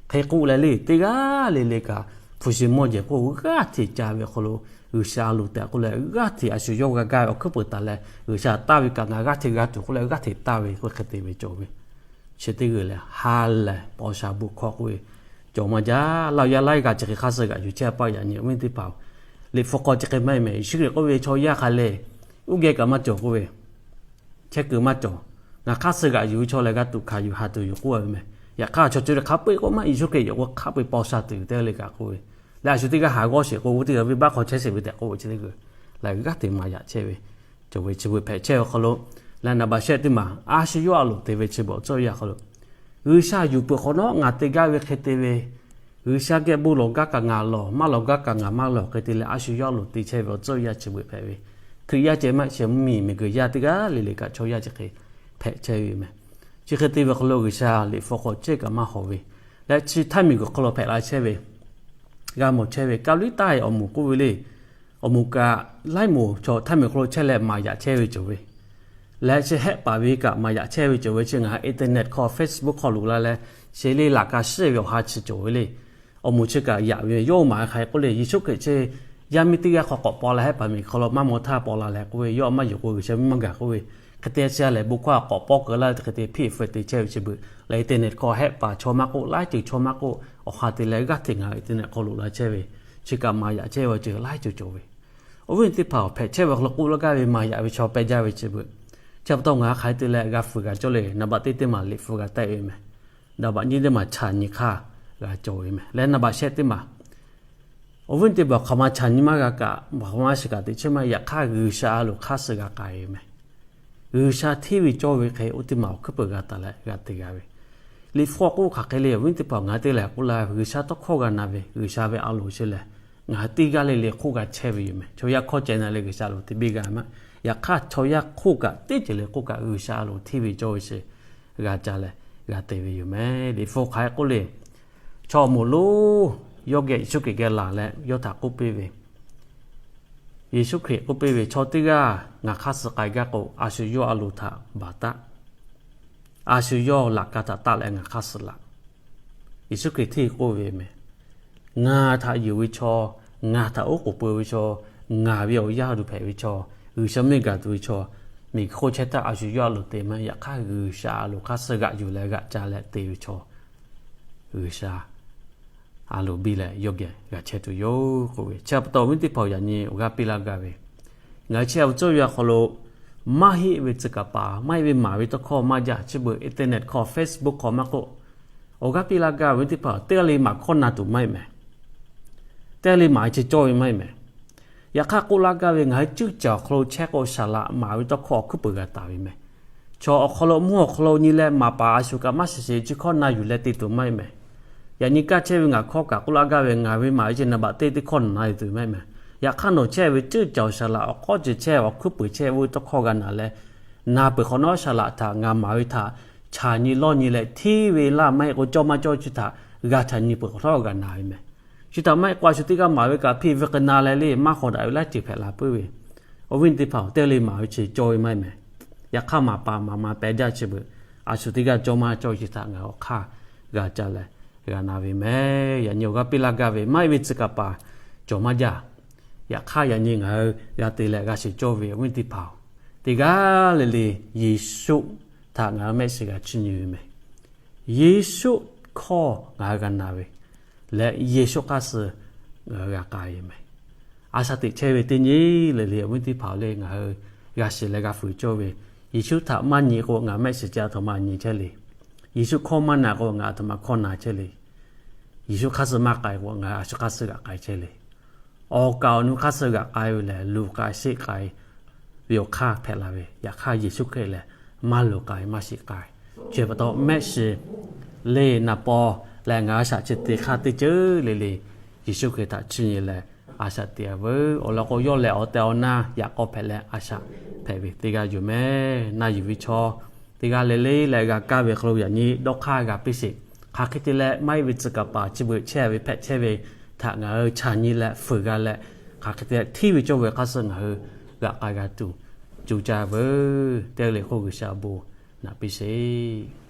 hk'e k'oˆ leh le, teˇ g'aˇ le le kaꞈ hpu shi mawˇ jehˬ k'o g'aˇ hteꞈ ca ve awˬ hk'aw lo G'uiˬsha loˍ tehꞈ k'oˆ leh, g'aˇ hteꞈ a shu yawˇ g'a gaˇ ve awˬ hkuiˉ peuˬ taˍ leh G'uiˬsha taˇ ve kaꞈ ngaˬ g'aˇ hteꞈ g'a tuˬ k'oˆ leh g'aˇ hteꞈ taˇ ve k'oˆ hk'e te ve cawˬ ve. Chi teˇ g'uiˬ lehˬ ha lehˬ paw sha bon hkawˇ k'oˆ ve cawˬ maˇ jaˇ. Laˇ yaˇ laiˉ g'aˇ chi hk'e hk'aˇ suh g'aꞈ yuˬ chehˇ a paˆ yaꞈ nyi awˬ viˉ teˇ hpaˍ-oˬ, Liꞈ hpu hk'aw chi hk'e maˇ heˆ meh. Yeˍsuˆ Hkriꞈ k'oˆ ve chaw yaˇ hk'a le, uˉ geh kaꞈ maˇ cawˬ k'oˆ ve, chehˇ kuiˬ maˇ cawˬ. Ngaˬ hk'aˇ suh g'aꞈ yuˬ ve chaw lehˬ g'a tuꞈ hkanˍ yuˬ haꞈ tuˬ yoˬ k'oˆ ve meh. Yaꞈ hk'aˇ chaw ceuˬ le hk'a peu-eˬ k'o maˇ Yeˍsuˆ Hkriꞈ yawˇ k'o hk'a peu-eˬ paw sha tuˬ yoˬ teˇ g'aˇ le kaꞈ k'oˆ ve. Leh a shu teˇ g'aˇ haˍ g'awˇ sheˍ k'o, oˇ teˇ g'aˇ venˇbaˆ hk'aw chehˇ sheˍ ve tehꞈ k'oˆ ve chi teˇ g'uiˬ lehˬ g'aˇ hteꞈ maˍ yaꞈ chehˇ ve cawˬ ve chi beuꞈ hpehꞈ chehˇ ve awˬ hk'aw lo, leh naˍ baꞈ shehˆ teˇ maˬ a shu yawˇ a loˍ te ve chi beuꞈ awˬ tcuhˉ awˬ yanˇ hk'aw lo, G'uiˬsha yuˬ peuˬ hk'awꞈ nawˉ ngaˬ te gaˇ ve hk'e te ve, G'uiˬsha geh bon lawˬ gaˇ kaꞈ ngaˬ lawˬ, maˇ lawˬ gaˇ kaꞈ ngaˬ maˇ lawˬ hk'e te leh a shu yawˇ a loˍ te chehˇ ve awˬ tcuhˉ awˬ yanˇ chi beuꞈ hpehꞈ ve. Hkriꞈ yaˇ ceh maˇ ceh mvuhˇmiˬ miˬguiˬ yaˇ teˇ g'aˇ le le kaꞈ chaw yaˇ chi hk'e hpehꞈ chehˇ ve meh. Chi hk'e te ve hk'aw lo G'uiˬsha Liꞈ hpu hk'aw cehˇ kaꞈ maˇ hawˍ ve, leh chi htaˇ miˬguiˬ hk'aw lo hpehꞈ la chehˇ ve, g'a mawˬ chehˇ ve Kaˍliˉtaˆ awˬ moˍ k'oˆ ve le. Awˬ moˍ kaꞈ laiˉ moˍ chaw htaˇ miˬguiˬ hk'aw lo chehˇ leh maˍ yaꞈ chehˇ ve cawˬ ve, leh chi hehˆ paˍ ve kaꞈ maˍ yaꞈ chehˇ ve cawˬ ve. Chi ngaˬ hui internet hk'aw Facebook hk'aw loꞈ la leh, chi le laꞈ ka shiˉ ve awˬ ha chi cawˬ ve le. Awˬ moˍ chi kaꞈ yaꞈ ve yawˇ maˍ hk'aˬ hk'e k'oˆ le, Yeˍsuˆ Hkriꞈ chi yaˇ miˇ teˇ g'aˇ hk'aw k'awꞈ paw la hehˆ paˍ miˬguiˬ hk'aw lo maˇ maw htaˇ paw la leh k'oˆ ve, yawˇ maˇ yuˬ k'o G'uiˬsha miˇ maˇ gaˬ k'oˆ ve, hk'e te chi a lehˬ bon hkawˇ a k'awꞈ paw keu laˇ ve hk'e te hpiˇ hpfuhˇ te chehˇ ve chi beuꞈ leh internet hk'aw hehˆ paˍ chaw maˇ k'oˆ, laiˉ ceuˬ chaw maˇ k'oˆ, awˬ ha te leh g'aˇ hteꞈ ngaˬ hui internet hk'aw loꞈ la chehˇ ve, chi kaꞈ maˍ yaꞈ chehˇ ve awˬ ceuˬ laiˉ ceuˬ cawˬ ve. Awˬ viˉ teˇ hpaˍ-oˬ, hpehꞈ chehˇ ve hk'aw lo k'oˆ laˇ gaˇ ve maˍ yaꞈ ve chaw pehˇ jaˇ ve chi beuꞈ. Chi pa taw ngaˬ hui hk'aˬ hk'e te leh g'a fuiˍ g'a cawˇ le, naˍ baꞈ teˇ teˇ maˬ Liꞈ hpu g'a tehˆ ve meh. Naˍ baꞈ nyiˇ teˇ maˬ chaˬ nyi hk'aˇ g'a cawˬ ve meh. Leh naˍ baꞈ shehˆ teˇ maˬ, awˬ viˉ teˇ hpaˍ hk'aˬ ma chaˬ nyi maˇ g'a kaꞈ, hk'aˬ ma shiˍ kaꞈ teꞈ chehˇ maˇ, yaꞈ hk'aˇ G'uiˬsha a loˍ hk'aˇ suh g'a k'ai ve meh. G'uiˬsha hteˇ ve cawˇ ve hk'e oˇ teˇ maˬ awˬ hkuiˉ peuˬ g'a taˍ leh g'a te g'a ve. Liꞈ hpu k'oˆ hk'aˬ hk'e le, awˬ viˉ teˇ hpaˍ, ngaˬ hui te lehˬ k'oˆ la G'uiˬsha tawˇ hkawˇ g'a na ve, G'uiˬsha ve a loˍ chi lehˬ, ngaˬ hui teˇ g'aˇ le le hk'oˆ g'a chehˇ ve yoˬ meh. Chaw yaˇ hkawˇ ceh na le G'uiˬsha a loˍ te biˇ g'a maˇ. Yaꞈ hk'aˇ chaw yaˇ hk'oˆ kaꞈ teˇ ceuˬ le hk'oˆ kaꞈ G'uiˬsha a loˍ hteˇ ve cawˇ ve chi g'a ca leh, g'a te ve yoˬ mehˍ. Liꞈ hpu hk'aˬ hk'e k'oˆ le, chaw awˬ moˍ lonˉ yawˇ geh Yeˍsuˆ Hkriꞈ geh laˬ leh yawˇ htaꞈ k'oˆ piˇ ve, Yeˍsuˆ Hkriꞈ k'oˆ piˇ ve, Chaw teˇ g'aˇ ngaˬ hk'aˇ suh k'ai gaˇ k'o, a shu yawˇ a loˍ htaꞈ baˬ taˉ. A shu yawˇ laꞈ ka htaꞈ taˆ leh ngaˬ hk'aˇ suh laꞈ. Yeˍsuˆ Hkriꞈ hteˇ k'oˆ ve mehˍ, Ngaˬ htaꞈ yuˬ ve chaw, ngaˬ htaꞈ oˉ k'oˍ pui ve chaw, ngaˬ ve awˬ yaˇ duˬ hpehꞈ ve chaw, G'uiˬsha mvuhˇmiˬ gaˬ tuˬ ve chaw, miˬguiˬ hk'oˆ chehˇ htaˇ a shu yawˇ a loˍ te maˇ heˆ. Yaꞈ hk'aˇ G'uiˬsha a loˍ hk'aˇ suh g'aꞈ yuˬ leh g'aꞈ ca leh te ve chaw, G'uiˬsha a loˍ biˇ leh yawˇ geh g'a chehˇ tuˬ yoˬ k'oˆ ve. Chi pa taw awˬ viˉ teˇ hpaˍ-oˬ, yaꞈ nyi awˬ g'aˇ piˇ laˇ gaˇ ve, ngaˬ hui chehˇ ve tcuh yaˇ awˬ hk'aw lo maˇ heˆ ve tcuh kaˍ paˍ, maˇ heˆ ve maˍ ve tawˇ hkawˇ maˇ jaˇ. Chi beuꞈ internet hk'aw, Facebook hk'aw maˇ k'oˆ, awˬ g'aˇ piˇ laˇ gaˇ ve teˇ hpaˍ teˇ g'aˇ le maˍ hkawˇ na tuˬ maˇ heˆ mehˍ. Teˇ g'aˇ le maˍ ve chi cawˇ ve maˇ heˆ mehˍ. Yaꞈ hk'aˇ k'oˆ laˇ gaˇ ve, ngaˬ hui ceuˇ caˬ awˬ hk'aw lo chehˇ k'o, saˍ laꞈ maˍ ve tawˇ hkawˇ awˬ hkuiˉ puiˍ g'a taˍ ve mehˍ. Chaw awˬ hk'aw lo mvuhˇ awˬ hk'aw lo nyi leh maˍ paˍ a shu kaꞈ maˇ shiˍ sheˍ chi hkawˇ na yuˬ leh te tuˬ maˇ heˆ mehˍ. Yaꞈ nyi kaˇ chehˇ ve ngaˬ hkawˇ kaꞈ k'oˆ laˇ gaˇ ve, ngaˬ ve maˍ ve chi naˍ baꞈ teˇ teˇ hkawˇ na yuˬ tuˬ maˇ heˆ mehˍ. Yaꞈ hk'aˇ nawˬ chehˇ ve ceuˇ caˬ awˬ saˍ laꞈ awˬ hk'awˇ ceuˬ chehˇ awˬ hkuiˉ puiˍ chehˇ ve tawˇ hkawˇ g'a na leh, na peuˬ hk'awꞈ nawˉ saˍ laꞈ htaꞈ ngaˬ maˍ ve htaꞈ chaˬ nyi lawˇ nyi leh hteˇ ve laˇ maˇ heˆ k'o cawˇ maˇ cawˇ chi htaꞈ g'a chaˬ nyi peuˬ hk'awꞈ nawˉ g'a na ve mehˍ. Chi htaꞈ maˇ heˆ k'o a shu teˇ g'aˇ maˍ ve kaꞈ hpiˇ ve hk'e na leh le maˇ hawˍ daꞈ ve laˇ ceuˬ hpehꞈ la puiˉ ve. Awˬ viˉ teˇ hpaˍ-oˬ, teˇ g'aˇ le maˍ ve chi cawˇ ve maˇ heˆ mehˍ. Yaꞈ hk'aˇ maˍ paˍ maˍ ma pehꞈ jaˇ chi beuꞈ a shu teˇ g'aˇ cawˇ maˇ cawˇ chi htaꞈ ngaˬ hui awˬ hk'aˇ g'a ca leh g'a na ve mehˍ. Yaꞈ nyi awˬ g'aˇ piˇ laˇ gaˇ ve maˇ heˆ ve tcuh kaˍ paˍ cawˬ maˇ jaˇ. Yaꞈ hk'aˇ yaꞈ nyi ngaˬ hui g'a te leh g'a shiˍ cawˇ ve awˬ viˉ teˇ hpaˍ-oˬ, teˇ g'aˇ le le Yeˍsuˆ htaꞈ ngaˬ hui mehˆ shiˍ g'a chiˇ nyi ve mehˍ. Yeˍsuˆ hkawˇ ngaˬ hui g'a na ve leh Yeˍsuˆ hk'aˇ suh ngaˬ hui g'a k'ai ve mehˍ. A shaꞈ teꞈ chehˇ ve teˇ nyi le le awˬ viˉ teˇ hpaˍ-oˬ le, ngaˬ hui g'a shiˍ leh g'a fuiˍ cawˇ ve, Yeˍsuˆ htaꞈ maˇ nyi k'o ngaˬ mehˆ shiˍ ca a htoꞈ ma nyi chehˇ le. Yeˍsuˆ hkawˇ maˇ na k'o ngaˬ a htoꞈ ma hkawˇ na chehˇ le. Yeˍsuˆ hk'aˇ suh maˇ k'ai k'o ngaˬ hui a shu hk'aˇ suh g'aꞈ k'ai chehˇ le. Awˬ kaˍ awˬ nu hk'aˇ suh g'aꞈ k'ai ve lehˬ, luˬ k'ai sheˆ k'ai ve awˬ hk'aˇ hpehꞈ la ve, yaꞈ hk'aˇ Yeˍsuˆ Hkriꞈ lehˬ maˇ luˬ k'ai maˇ sheˆ k'ai. Chi pa taw mehˆ shiˍ le naˍ paw leh ngaˬ a shaꞈ chi teꞈ hk'aˇ teˇ ceuˬ le le Yeˍsuˆ Hkriꞈ htaꞈ chiˇ nyi leh a shaꞈ teꞈ-a veuˬ. Awˬ lawn k'o yawˇ lehˬ awˬ tehˬ awˬ na yaꞈ k'aw hpehꞈ leh a shaꞈ hpehꞈ ve teˇ g'aˇ yoˬ mehˍ. Na yuˬ ve chaw teˇ g'aˇ le le leh g'a kaˇ ve hk'aw lo yaꞈ nyi dawˇ hk'aˇ g'a piˇ sheˍ. Hk'aˬ hk'e te leh maˇ heˆ ve tcuh kaˍ paˍ chi beuꞈ chehˇ ve hpehꞈ chehˇ ve htaꞈ ngaˬ hui chaˬ nyi leh fuiˍ g'a leh, hk'aˬ hk'e te leh hteˇ ve cawˇ ve hk'aˇ suh ngaˬ hui g'aꞈ k'ai g'a tuˬ co caˇ veuˬ. Teˇ g'aˇ le hk'oˆ G'uiˬsha bon naꞈ piˇ sheˍ.